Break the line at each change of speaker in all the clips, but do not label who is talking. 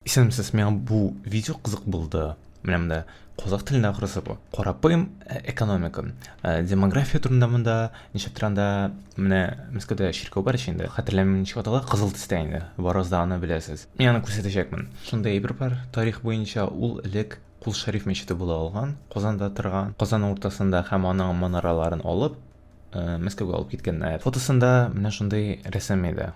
Исәнмесез, миңа бу видео кызык булды. Менә монда казах телендә ахрысы бу. Карапайым экономика. Демография турында монда, нишләптер анда менә Мәскәүдә чиркәү бар ич инде. Хәтерләмим ничек атала, кызыл төстә инде. Барыгыз да аны беләсез. Мин аны күрсәтәчәкмен. Шундый әйбер бар, тарих буенча ул элек Кул Шәриф мәчете була алган, Казанда торган. Казан уртасында һәм аның манараларын алып, Мәскәүгә алып киткәннәр. Фотосында менә шундый рәсем иде.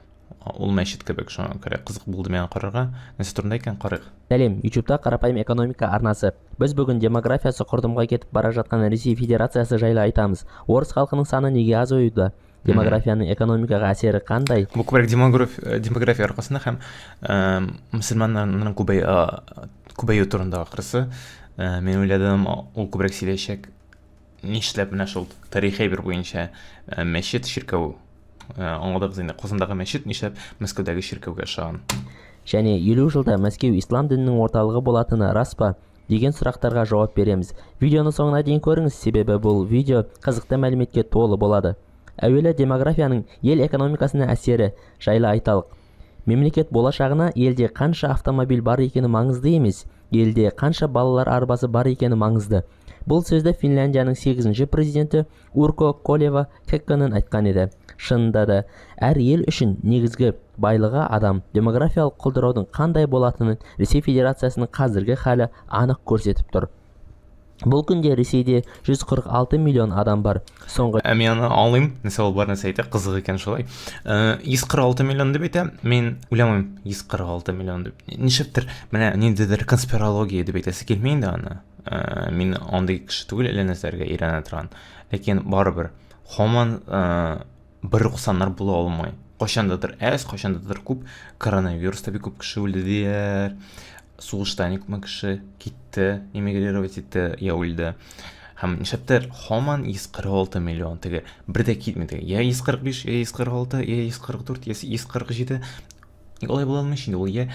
Ул мәчет кебек, шуңа күрә кызык булды миңа карарга. Нәрсә турында икән, карыйк.
Сәлем, ютубта Қарапайым экономика арнасы. Біз бүгін демографиясы құрдымға кетіп бара жатқан Ресей Федерациясы жайлы айтамыз. Орыс халқының саны неге азаюда? Демографияның экономикаға әсері қандай?
Бу күбрәк демография аркасында һәм мөселманнарның күбәю турында ахрысы. Мин уйладым, ул күбрәк сөйләячәк. Нишләп менә шул тарихи әйбер буенча мәчет, чиркәү, аңладыгыз инде, Казандагы мәчет нишләп Мәскәүдәге чиркәүгә ошаган?
Және 50 жылда Мәскеу ислам дінінің орталығы болатыны рас па деген сұрақтарға жауап береміз. Видеоны соңына дейін көріңіз, себебі бұл видео қызықты мәліметке толы болады. Әуелі демографияның ел экономикасына әсері жайлы айталық. Мемлекет болашағына елде қанша автомобиль бар екені маңызды емес, елде қанша балалар арбасы бар екені маңызды. Бұл сөзді Финляндияның сегізінші президенті Урко Колева Кекконен айтқан еді. Шынында да, әр ел үшін негізгі байлығы адам. Демографиялық құлдыраудың қандай болатынын Ресей Федерациясының қазіргі халі анық көрсетіп тұр. Бұл күнде Ресейде 146 миллион адам бар. Соңғы
Ә, мин аны аңлыйм, нәрсә ул бар нәрсә әйтә, кызык икән шулай. 146 миллион дип әйтә, мин уйламыйм 146 миллион дип. Нишләптер, менә ниндидер конспирология дип әйтәсе килми инде аны. Мин андый кеше түгел, әллә нәрсәләргә өйрәнә торган. Ләкин барыбер һаман бер үк саннар була алмый. Кайчандадыр әз, кайчандадыр күп. Коронавируста бик күп кеше үлде дияр. Сугышта ни күпме кеше китте, эмигрировать итте, я үлде. Һәм нишләптер һаман 146 миллион теге бер дә китми теге. Я 145, я 146, я 144, я 147. Ник алай була алмый инде ул? Я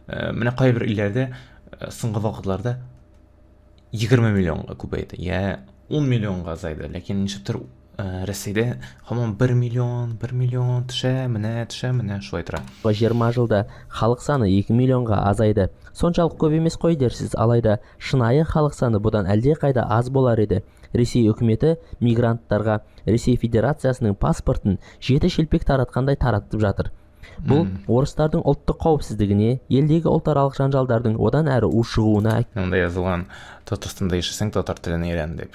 менә кайбер илләрдә соңгы вакытларда 20 миллионга күбәйде, я 10 миллионга азайды. Ләкин нишләптер Рәсәйдә һаман 1 миллион, 1 миллион төшә, менә, төшә, менә шулай тора.
20 жылда халық саны 2 миллионға азайды. Соншалық көп емес қой дерсіз, алайда шынайы халық саны бұдан әлдеқайда аз болар еді. Ресей үкіметі мигранттарға Ресей Федерациясының паспортын жеті шелпек таратқандай таратып жатыр. Бұл орыстардың ұлттық қауіпсіздігіне, елдегі ұлтаралық жанжалдардың одан әрі ушығуына
Монда язылган: Татарстанда яшәсәң, татар телен өйрән дип.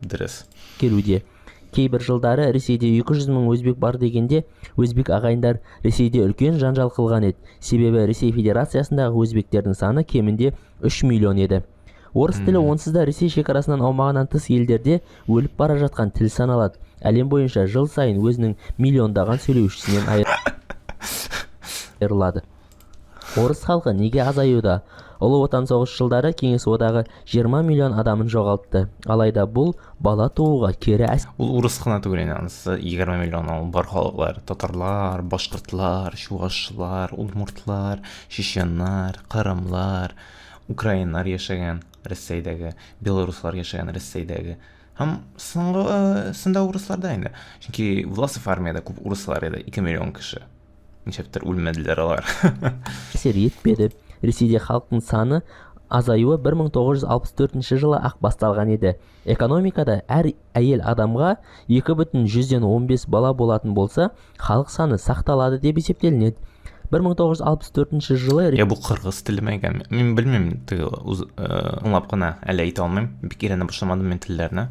Дөрес.
Келуде. Кейбір жылдары Ресейде 200 мың өзбек бар дегенде, өзбек ағайындар Ресейде үлкен жанжал қылған еді. Себебі Ресей Федерациясындағы өзбектердің саны кемінде 3 миллион еді. Орыс тілі онсыз да Ресей шекарасынан аумағынан тыс елдерде өліп бара жатқан тіл саналады. Әлем бойынша жыл сайын өзінің миллиондаған сөйлеушісінен айырылады. Орыс халқы неге азаюда? Ұлы Отан соғыс жылдары Кеңес Одағы 20 миллион адамын жоғалтты. Алайда бұл бала тууға кері
Ул урыс кына түгел инде, анысы 20 миллион ул бар халыклар: татарлар, башкортлар, чуашлар, удмуртлар, чеченнар, кырымлар, украиннар яшәгән Рәсәйдәге, белоруслар яшәгән Рәсәйдәге. Һәм соңгысында урыслар да инде. Чөнки Власов армиядә күп урыслар иде, 2 миллион кеше. Нишләптер үлмәделәр алар.
Әсер етпеді. Ресейде халықтың саны азаюы 1964 жылы ақ басталған еді. Экономикада әр әйел адамға 2,15 бала болатын болса, халық саны сақталады деп есептелінеді. 1964 жылы
Я бу кыргыз телеме икән? Мин белмим, теге аңлап кына әле әйтә алмыйм. Бик өйрәнә башламадым мин телләрне.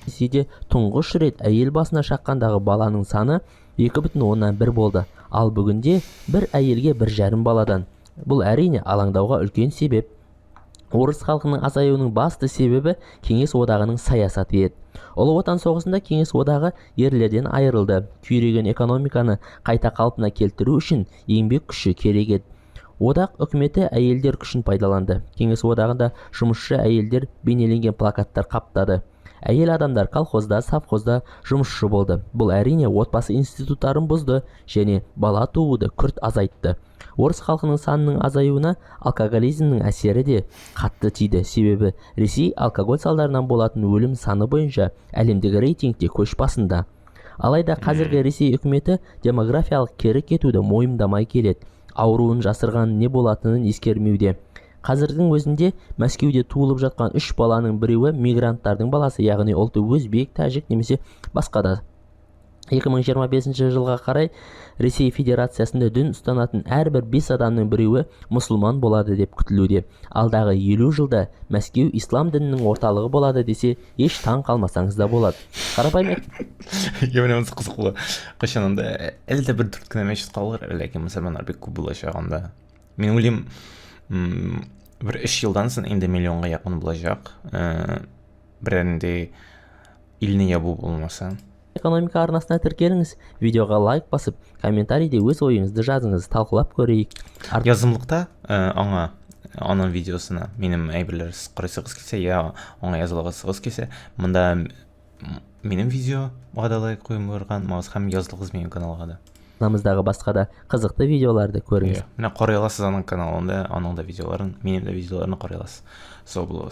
Ресейде тұңғыш рет әйел басына шаққандағы баланың саны 2,1 болды. Ал бүгінде бір әйелге 1,5 баладан. Бұл, әрине, алаңдауға үлкен себеп. Орыс халқының азаюының басты себебі Кеңес Одағының саясаты еді. Ұлы Отан соғысында Кеңес Одағы ерлерден айырылды. Күйреген экономиканы қайта қалпына келтіру үшін еңбек күші керек еді. Одақ үкіметі әйелдер күшін пайдаланды. Кеңес Одағында жұмысшы әйелдер бейнеленген плакаттар қаптады. Әйел адамдар колхозда, совхозда жұмысшы болды. Бұл, әрине, отбасы институттарын бұзды және бала тууды күрт азайтты. Орыс халқының санының азаюына алкоголизмнің әсері де қатты тиді. Себебі Ресей алкоголь салдарынан болатын өлім саны бойынша әлемдік рейтингте көш басында. Алайда қазіргі Ресей үкіметі демографиялық кері кетуді мойындамай келеді. Ауруын жасырған не болатынын ескермеуде. Қазірдің өзінде Мәскеуде туылып жатқан үш баланың біреуі мигранттардың баласы, яғни ұлты өзбек, тәжік немесе басқа да. 2025 жылға қарай Ресей Федерациясында дін ұстанатын әрбір бес адамның біреуі мұсылман болады деп күтілуде. Алдағы 50 жылда Мәскеу ислам дінінің орталығы болады десе, еш таң қалмасаңыз да болады. Қарапайым
Менә монысы кызык була. Кайчан анда әле дә бер дүрт кенә мәчет калыр, ләкин мөселманнар бик күп булачак анда. Мин уйлыйм, бер 3 елдан соң инде миллионга якын булачак. Берәр нинди илне ябу булмаса.
Экономика арнасына тіркеліңіз, видеоға лайк басып, комментарийде өз ойыңызды жазыңыз, талқылап көрейік.
Язымлыкта аңа, аның видеосына минем әйберләр карыйсыгыз килсә, я аңа языласыгыз килсә, монда минем видеога да лайк куймырган, һәм язылыгыз минем каналга да.
Арнамыздағы басқа да қызықты видеоларды көріңіз.
Менә карый аласыз аның каналында, аның да видеоларын, минем дә видеоларны карый аласыз. Сау булыгыз.